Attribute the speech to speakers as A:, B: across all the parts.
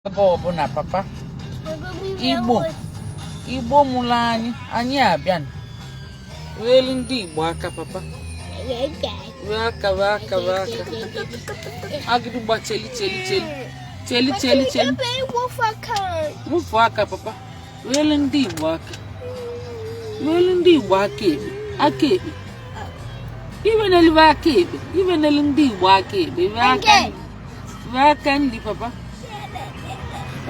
A: Ebe ọbụla, papa. Igbo, Igbo mụrụ anyị, anyị abịa weelu ndị Igbo aka. Papa, wee aka, wee aka, wee aka. Agịdịgba, cheli, cheli, cheli, cheli, cheli, cheli. Wụfu aka, papa. Weelu ndị Igbo aka, weelu ndị Igbo aka ekpe, aka ekpe. Iwe n'elu aka ekpe, iwe n'elu ndị Igbo aka ekpe. Wee aka, wee aka nri, papa.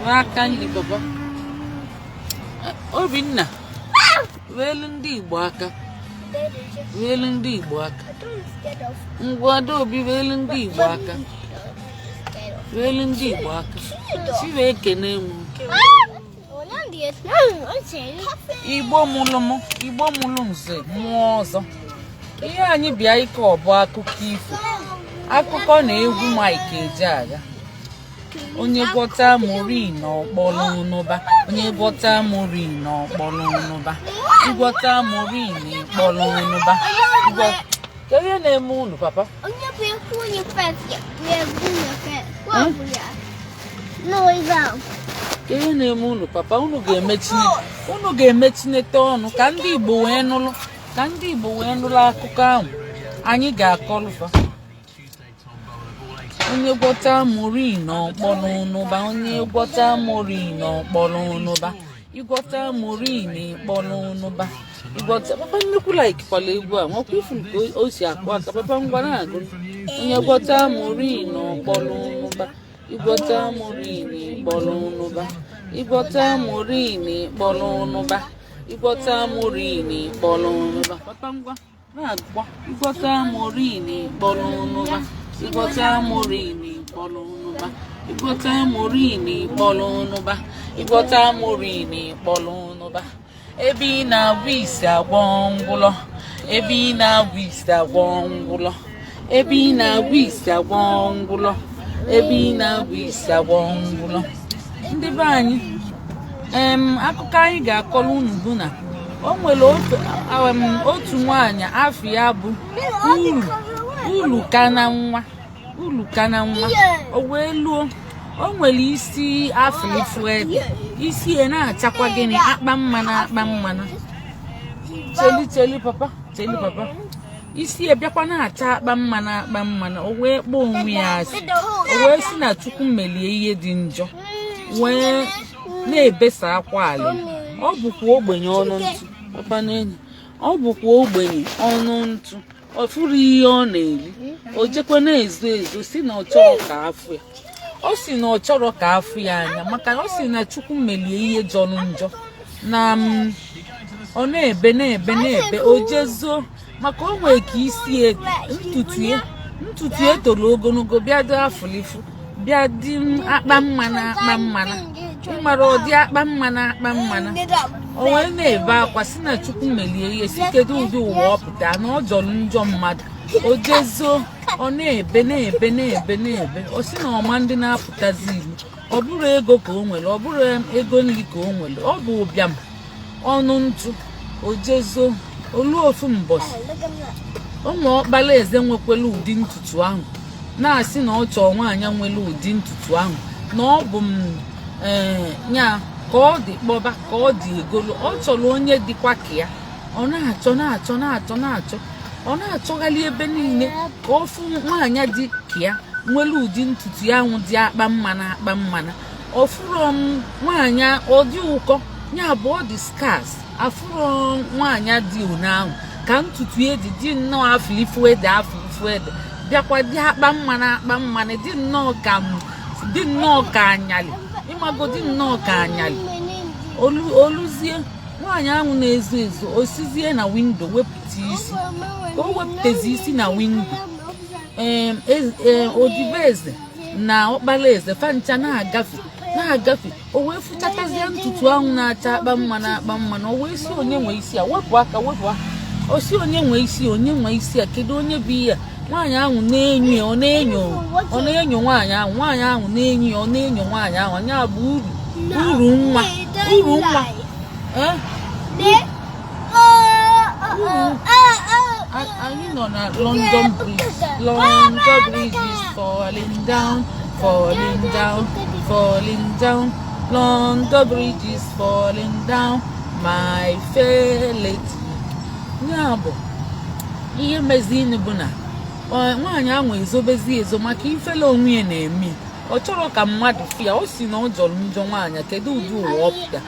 A: Wee aka nri, papa. Obinna, weelu ndị Igbo aka, weelu ndị Igbo aka. Ngwa, Adaobi, weelu ndị Igbo aka, weelu ndị Igbo aka. Chiwe ekene m. Igbo mụlụ m, Igbo mụlụ nze mụọ ọzọ. Ihe anyị bịa ike ọbụ akụkọ ifo, akụkọ na egwu Mike Ejeagha. Onye gwọta morin, ọkpọlụ n'ụba. Onye gwọta morin, ọkpọlụ n'ụba. Ịgwọta morin, ịkpọlụ n'ụba. Kedu ihe na-eme unu, papa?
B: Onye bụ ekwu onye first, ya bụ onye first. What bụ ya? No, it's out.
A: Kedu ihe na-eme unu, papa? Unu ga-emechine, unu ga-emechinete ọnụ ka ndị Igbo wee nụlụ, ka ndị Igbo wee nụlụ akụkọ ahụ anyị ga-akọlụfa. Onye gwọta morin, ọkpọlụ n'ụba. Onye gwọta morin, ọkpọlụ n'ụba. Ịgwọta morin, ịkpọlụ n'ụba. Ịgwọta. Papa nnukwu like kwala egwu a, nwekwa ifu nke o si akụ aka. Papa, ngwa, na-agụ. Onye gwọta morin, ọkpọlụ n'ụba. Ịgwọta morin, ịkpọlụ n'ụba. Ịgwọta morin, ịkpọlụ n'ụba. Ịgwọta morin, ịkpọlụ n'ụba. Papa, ngwa, na-agwa. Ịgwọta morin, ịkpọlụ n'ụba. Ịgwọta morin, ịkpọlụ n'ụba. Ịgwọta morin, ịkpọlụ n'ụba. Ịgwọta morin, ịkpọlụ n'ụba. Ebe ị na-agwọ isi agwọ ngwụlọ, ebe ị na-agwọ isi agwọ ngwụlọ, ebe ị na-agwọ isi agwọ ngwụlọ, ebe ị na-agwọ isi agwọ ngwụlọ. Ndị be anyị, akụkọ anyị ga-akọrọ unu bụ na o nwere otu nwaanyị afọ ya bụ uru uru ka na nwa, uru ka na nwa. O wee luo, o nwere isi afụlịfụ ede, isi ya na-achakwa gịnị? Akpa mmanụ, akpa mmanụ. Cheli, cheli, papa, cheli, papa. Isi ya bịakwa na-acha akpa mmanụ, akpa mmanụ. O wee kpọọ onwe ya asị, o wee si na Chukwu melie ihe dị njọ, wee na-ebesa akwa ala. Ọ bụkwa ogbenye ọnụ ntụ, papa na enyi. Ọ bụkwa ogbenye ọnụ ntụ, ọ fụrụ ihe ọ na-eri. O jekwa na-ezo ezo, si na ọ chọrọ ka afụ ya. Ọ si na ọ chọrọ ka afụ ya anya, maka na ọ si na Chukwu melie ihe jọrọ njọ na m. Ọ na-ebe, na-ebe, na-ebe. O jezuo, maka o nwee ka isi ya, ntutu ya, ntutu ya toro ogologo, bịa dị afụlịfụ, bịa dị akpa mmanụ, akpa mmanụ. Ịmara ọ dị akpa mmanụ, akpa mmanụ. O wee na-ebe akwa, si na Chukwu melie ihe, si kedu ụdị ụwa ọ pụta na ọ jọrọ njọ mmadụ. O jezuo, ọ na-ebe, na-ebe, na-ebe, na-ebe. O si na ọma ndị na-apụtazi ilu. Ọ bụrụ ego ka o nwere, ọ bụrụ ego nri ka o nwere, ọ bụ ụbịam ọnụ ntụ. O jezuo, olu ofu mbọsị, ụmụ ọkpara eze nwekwara ụdị ntutu ahụ, na-asị na ọ chọọ nwaanyị nwere ụdị ntutu ahụ, na ọ bụ m ee nya ka ọ dị kpọba, ka ọ dị egolo. Ọ chọrọ onye dịkwa ka ya. Ọ na-achọ, na-achọ, na-achọ, na-achọ, ọ na-achọgharị ebe niile ka ọ fụ nwaanyị dị ka ya, nwere ụdị ntutu ya ahụ dị akpa mmanụ, akpa mmanụ. Ọ fụrọ m nwaanyị, ọ dị ụkọ ya bụ ọ dị scarce. Afụrọ nwaanyị dị one ahụ ka ntutu ya dị dị nnọọ afụlifu ede, afụlifu ede, bịakwa dị akpa mmanụ, akpa mmanụ, dị nnọọ ka m, dị nnọọ ka anyalị. Ịmago, dị nnọọ ka anyalị. Olu oluzie nwaanyị ahụ na-ezo ezo, o sizie na window wepụta isi. Ka o wepụtazi isi na window, ee, odibo eze na ọkpara eze fancha na-agafe, na-agafe. O wee fụchatazie ntutu ahụ na-acha akpa mmanụ, akpa mmanụ. O wee si, "Onye nwe isi a? Wepụ aka, wepụ aka." O si, "Onye nwe isi a? Onye nwe isi a? Kedu onye bụ ihe a?" Nwaanyị ahụ na-enyo ya, ọ na-enyo, ọ na-enyo nwaanyị ahụ. Nwaanyị ahụ na-enyo ya, ọ na-enyo nwaanyị ahụ. Anya bụ uru, uru nwa, uru nwa, ee. Anyị nọ na London Bridge. London Bridge is falling down, falling down. falling down. London Bridge is falling down, my fair lady. Ya bụ ihe mezini bụ na nwaanyị ahụ ezobezi ezo maka ifele onwe ya na-eme. Ọ chọrọ ka mmadụ fụ ya. Ọ si na ọ jọrọ njọ. Nwaanyị, kedu ụdị ụwa ọ pụta?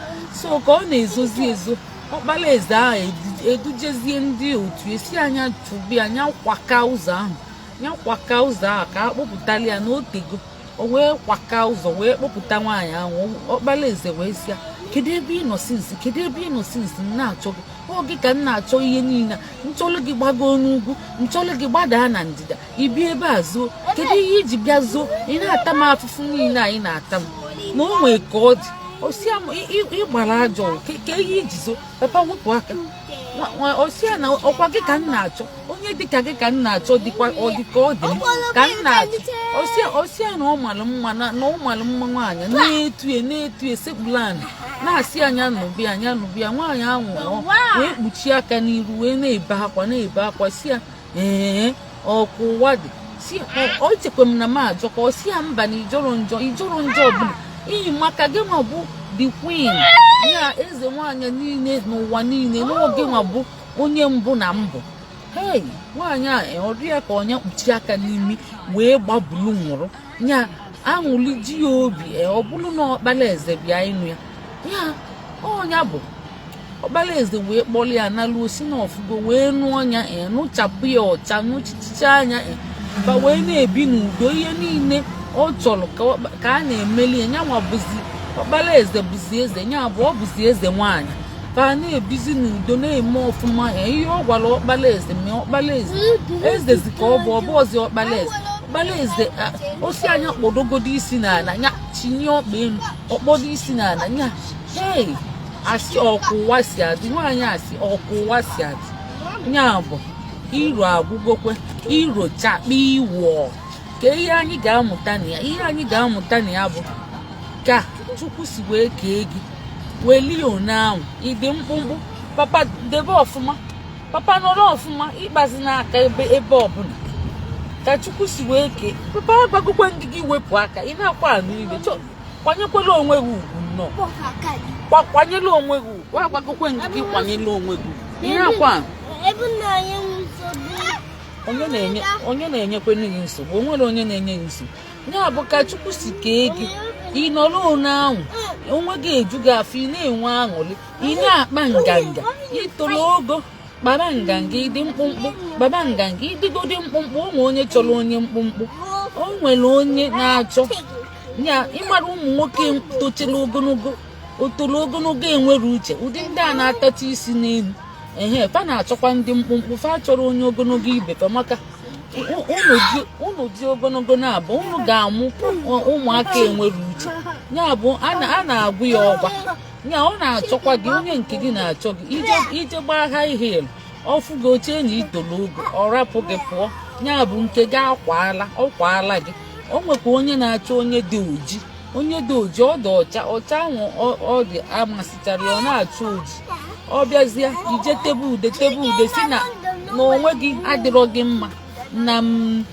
A: So ka ọ na-ezozi ezo, ọkpara eze ahụ edujezie ndị otu esi anya chụbi anya, kwaka ụzọ ahụ, ya kwaka ụzọ ahụ ka a kpọpụtala ya n'otego. O wee kwaka ụzọ wee kpọpụta nwaanyị ahụ. Ọkpara eze wee sị ya, "Kedu ebe ị nọ since? Kedu ebe ị nọ since m na-achọ gị? Ọ gị ka m na-achọ ihe niile. Nchọlụ gị gbago n'ugwu, nchọlụ gị gbadaa na ndịda, ibi ebe a zoo. Kedu ihe iji bịa zoo? Ị na-ata m afụfụ niile anyị na-ata m na o nwee ka ọ dị." Osi ịgbara ajọ ka ihe iji zoo. Papa, wepụ aka. Osi ya na ọkwa gị ka m na-achọ, onye dịka gị ka m na-achọ, dịkwa ọ dị ka ọ dị m ka m na-achọ. Osi ya na ọ malụ mma, na ọ malụ mma. Nwaanyị na-etue na-etue, sekpuru anị na-asị anya nụbịa, anya nụbịa. Nwaanyị ahụ wee kpuchie aka n'iru, wee na-ebe akwa, na-ebe akwa, si ya, "Ee, ọkụ ụwa dị." Si ọ chekwa m na m ajọ ka ọ si ya mba, na ijọrọ njọ, ijọrọ njọ ọbụla iyi, maka gị nwa bụ the queen ya, eze nwaanyị niile n'ụwa niile, n'oge nwa bụ onye mbụ na mbụ. Hei, nwaanyị a, ọ dị ya ka onye kpuchi aka n'imi wee gbabulu nwụrụ nya aṅụli ji ya obi. Ọ bụrụ na ọkpara eze bịa ịnụ ya, ya ọnya bụ ọkpara eze wee kpọrọ ya naluo, si na ọfụgo wee nụọ ya, nụchapụ ya ọcha, nụchichicha anya ba, wee na-ebi n'udo. Ihe niile ọ chọrọ ka a na-emeli ya. Nyanwa bụzi ọkpara eze, bụzi eze nya bụ ọ bụzi eze nwaanyị ka a na-ebizi n'udo, na-eme ọfụma. Ihe ọ gwara ọkpara eze mee, ọkpara eze ezezi ka ọ bụ ọbụọzi ọkpara eze. Ọkpara eze osi anya kpọdogodo isi n'ala nya, chinye ọkpa elu, ọkpọdo isi n'ala nya. Hei, asị ọkụ ụwa si adị. Nwaanyị asị ọkụ ụwa si adị. Nya bụ iro agwụgokwe iro chakpa iwọ. Ka ihe anyị ga-amụta na ya, ihe anyị ga-amụta na ya bụ ka Chukwu si wee kee gị, welie one ahụ ịdị mkpụmkpụ. Papa, debe ọfụma. Papa, nọrọ ọfụma, ịgbazi n'aka ebe ebe ọbụla ka Chukwu si wee kee. Papa, agbagokwe ndị gị, wepụ aka. Ị na-akwa anụ ibe, kwanyekwela onwe gị ugwu nnọọ. Kwanyela onwe gị ugwu. Agbagokwe ndị gị, kwanyela onwe gị ugwu. Ị na-akwa anụ.
B: Ebe na-enye m nsogbu.
A: Onye na-enye, onye na-enyekwenu gị nsogbu? O nwere onye na-enye gị nsogbu? Ya bụ ka Chukwu si kee gị, ị nọrọ one ahụ, onwe gị eju gị afọ, ị na-enwe aṅụrị, ị na-akpa nganga. Itoro ogo, kpara nganga. Ịdị mkpụmkpụ, kpaba nganga. Ịdịgodi mkpụmkpụ, o nwere onye chọrọ onye mkpụmkpụ, o nwere onye na-achọ ya. Ịmara ụmụ nwoke tochara ogologo, o toro ogologo, enwere uche, ụdị ndị a na-atacha isi n'elu ehe, fa na-achọkwa ndị mkpụmkpụ. Fa chọrọ onye ogologo ibe fa, maka unu dị ogologo na-abụ unu ga-amụ ụmụaka enwere uche. Ya bụ a na-agwụ ya ọgwa ya, ọ na-achọkwa gị, onye nke gị na-achọ gị. Ije gbaa high heel, ọfụ gị, ochie na itolu ogo, ọ rapụ gị pụọ. Ya bụ nke gị akwaala, ọ kwaala gị. O nwekwa onye na-achọ onye dị oji, onye dị oji, ọ dị ọcha ọcha ahụ ọ dị amasịchara ya, ọ na-achọ oji. Ọ bịazie, ije tebe ude, tebe ude, si na na onwe gị adịrọ gị mma, na m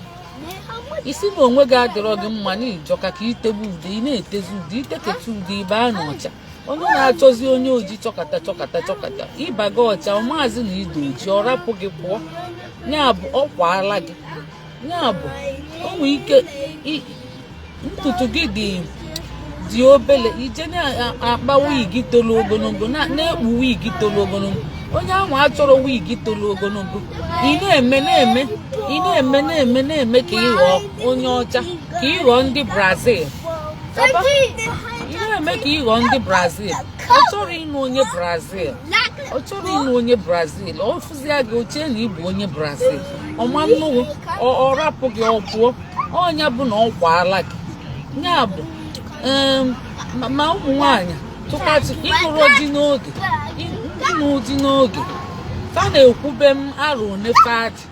A: isi na onwe gị adịrọ gị mma, na ịjọka ka itebe ude. Ị na-etezi ude, iteketa ude, ịbaa n'ọcha. Onye na-achọzi onye oji chọkata chọkata chọkata, ịbaga ọcha, ọ maazị na ido oji, ọ rapụ gị pụọ. Ya bụ ọ kwaala gị. Ya bụ o nwee ike ntutu gị dị obele, ije na-akpa wig toro ogologo, na-ekpu wig toro ogologo. Onye ahụ achọrọ wig toro ogologo. Ị na-eme na-eme, ị na-eme na-eme na-eme ka ị ghọọ onye ọcha, ka ị ghọọ ndị Brazil. Papa, ị na-eme ka ị ghọọ ndị Brazil. Ọ chọrọ ịnụ onye Brazil, ọ chọrọ ịnụ onye Brazil. Ọ fụzia gị, ochie na ịbụ onye Brazil, ọma nnukwu, ọ rapụ gị, ọ pụọ. Ọnya bụ na ọ kwaala gị. Ya bụ ma ụmụ nwanyị tụkatụ ịnụrụ di n'oge, ịnụ di n'oge, fa na-ekwube m arọ one fadị.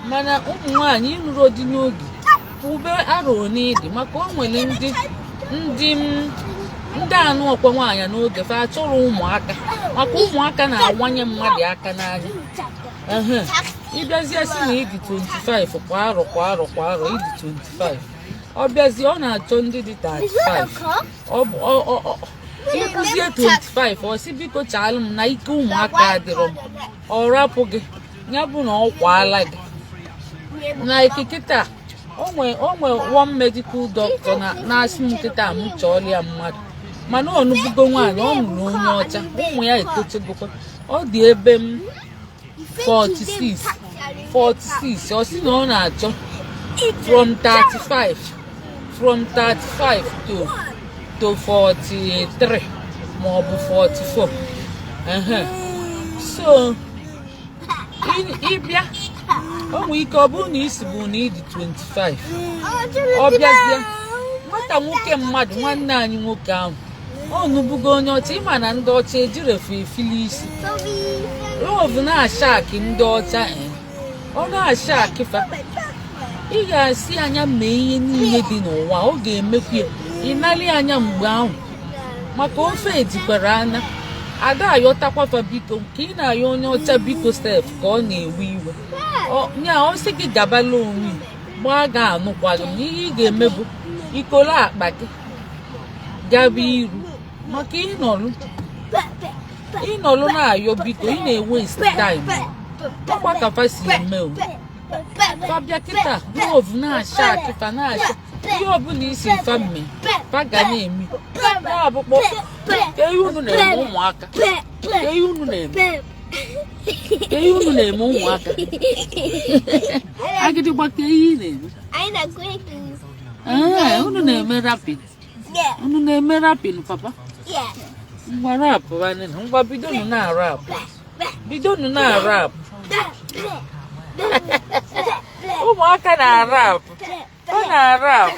A: Mana ụmụ nwanyị ịnụrụ di n'oge, kwube arọ one ịdị, maka o nwere ndị anụ ọkwa nwaanyị n'oge, fa achọrọ ụmụaka, maka ụmụaka na-awanye mmadụ aka n'anya. Ehe, ịbịazie si na ịdị 25 kwa arọ, kwa arọ, kwa arọ, ịdị 25. Ọ bịazie, ọ na-achọ ndị dị 35. Ọ bụ ịkụzie 25, ọ sị, "Biko chaalụ m na ike ụmụaka adịrọ m." Ọ rapụ gị, ya bụ na ọ kwaala gị na ike. Kịta o nwe one medical doctor na na-asị m kịta m chọọrọ ya mmadụ, mana ọ nụbugo nwaanyị, ọ nụrụ onye ọcha, ụmụ ya etochegokwa. Ọ dị ebe m 46, 46. Ọ sị na ọ na-achọ from 35, from 35 to 43 ma ọ bụ 44. Ehe. So ịbịa, o nwere ike ọ bụrụ na isi bụ na ị dị 25. Ọ bịazie, nwata nwoke mmadụ, nwanne anyị nwoke ahụ, ọ nụbugo onye ọcha. Ịma na ndị ọcha ejirefu efili isi love na-acha akị ndị ọcha, eh. Ọ na-acha akịfa, ị ga-asị anya mee ihe niile dị n'ụwa, ọ ga-emekwu ya. Ịnali anya mgbe ahụ maka ofe ejikwara anya ada ayọtakwafa biko ka ị na-ayọ onye ọcha biko sef ka ọ na-ewe iwe. Nya ọ sị gị gabala onwe gbaa ga anụkwalụ m. Ihe ị ga-eme bụ ikolo akpa gị gaba iru, maka ịnọlụ ịnọlụ na-ayọ biko, ị na-ewaste time. Ọkwa ka fa si eme o. Fa bịa kịta, love na-acha akịfa na-acha ihe ọbụla isi fa mme, fa ga na-eme na-abụkpọ. Ka ihe unu na-eme ụmụaka, ka ihe unu na-eme, ka ihe unu na-eme ụmụaka, agịdịgba, ka ihe ị na-eme?
B: Anyị na-agụ egwu.
A: Ee, unu na-eme rapping?
B: Yeah.
A: Unu na-eme rapping, papa?
B: Yeah.
A: Ngwa, rap nwanne. Ngwa, bidonu na rap, bidonu na rap. Ụmụaka na rap, ọ na rap,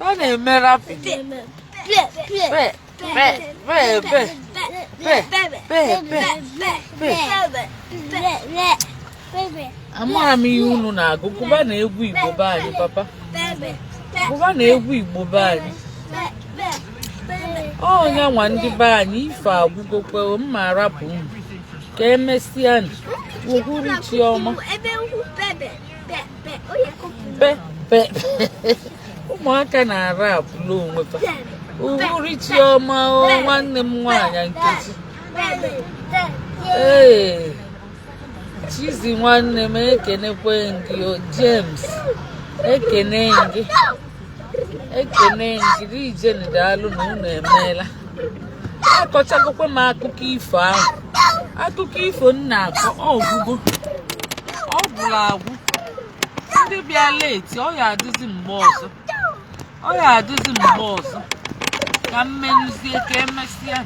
A: ọ na-eme rapping. Pe pe pe pe pe pe pe pe. Amara m ihe unu na-agụ. Gụba na egwu Igbo be anyị, papa. Gụba na egwu Igbo be anyị. Ọnya nwa ndị be anyị, ife agwụgokwe mma, rapụ unu ka emesịa. Uhuruchi ọma. Pe pe. Ụmụaka na-ara apụla onwe fa. Uhuruchi ọma o, nwanne m nwaanyị Nkechi. Ee, Chizi nwanne m, ekenekwe gị o. James, ekene gị, ekene gị. Rijen, daalụ na unu emeela. Akọchagokwe m akụkọ ifo ahụ. Akụkọ ifo m na-akọ ọgwụgwụ, ọ gwụrụ agwụ. Ndị bịa late, ọ ya adịzi mgbe ọzọ, ọ ya adịzi mgbe ọzọ. Ka m menuzie, ka emesịa.